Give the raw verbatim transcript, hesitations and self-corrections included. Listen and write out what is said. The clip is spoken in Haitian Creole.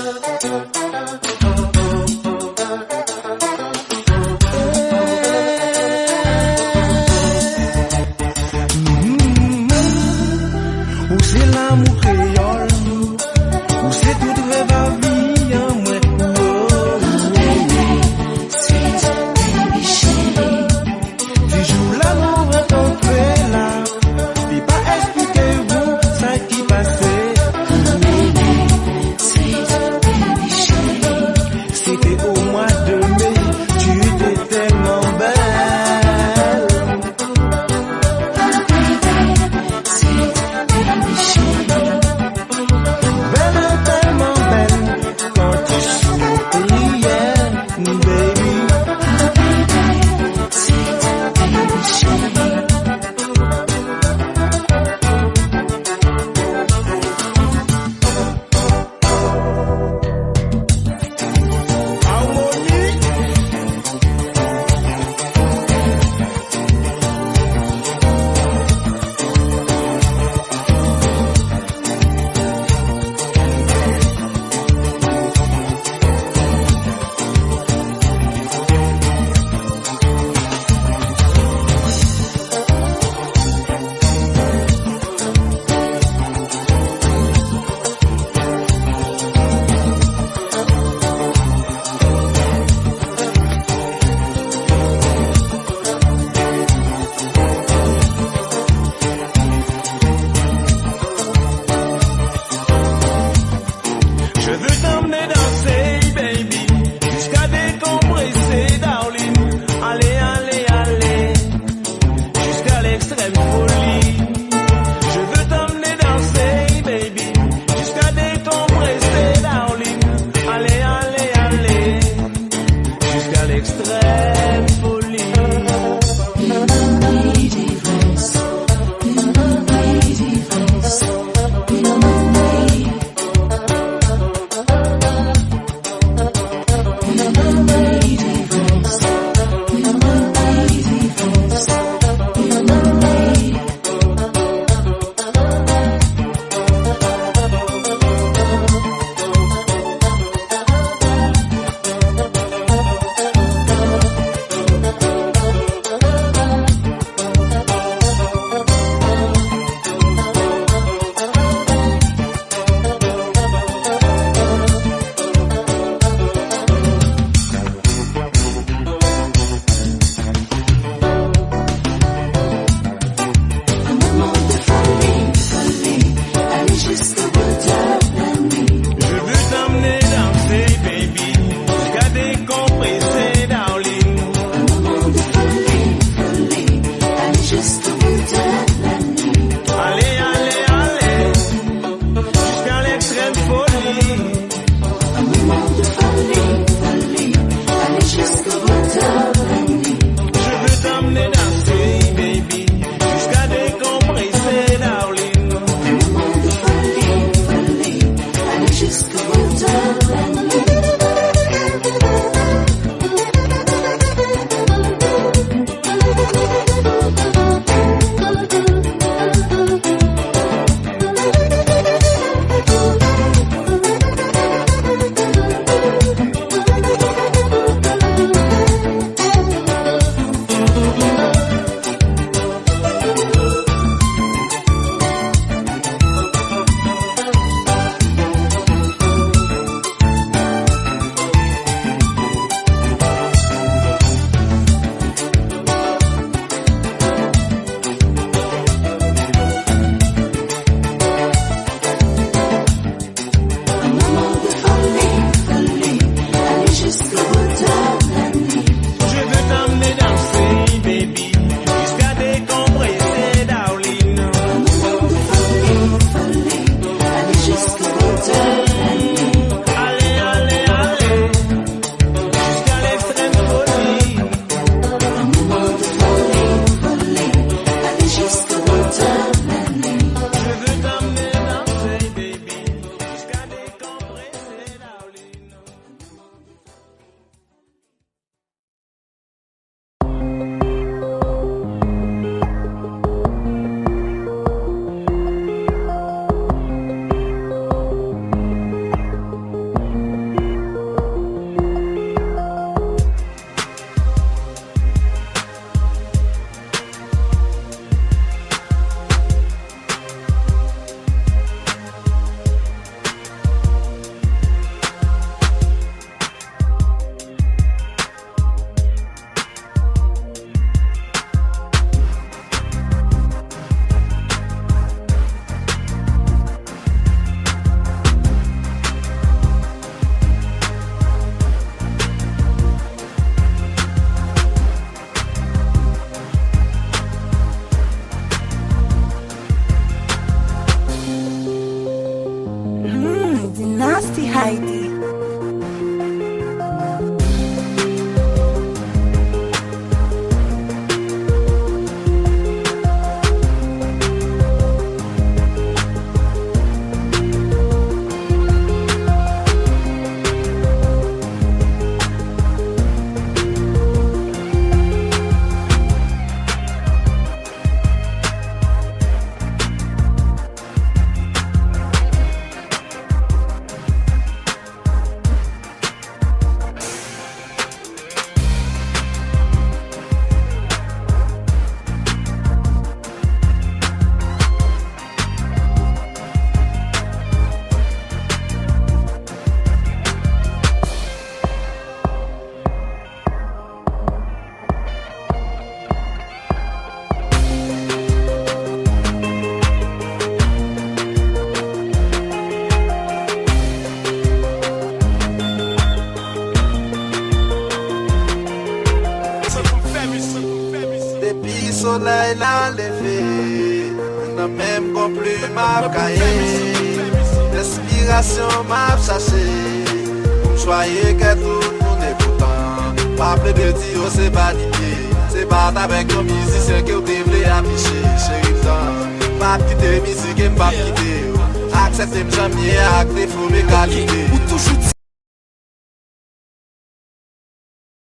Ou se lanmou kreyòl, ou se tout rèv a vi an mwen. Ti jou la nou rankontre la, li pa eksplike ou sa ki pase. Solèy la leve, nan menm konpli m ap gaye. Enspirasyon m ap chache, pou m chwaye kè tout moun. Epoutan, pa plede di yo se vanite. Se pa t avèk yon mizisyen ke w te vle afiche. Cheri m tan, m ap kite mizik e m p ap kite w. Aksepte m jan m ye ak defo m e kalite. Ou toujou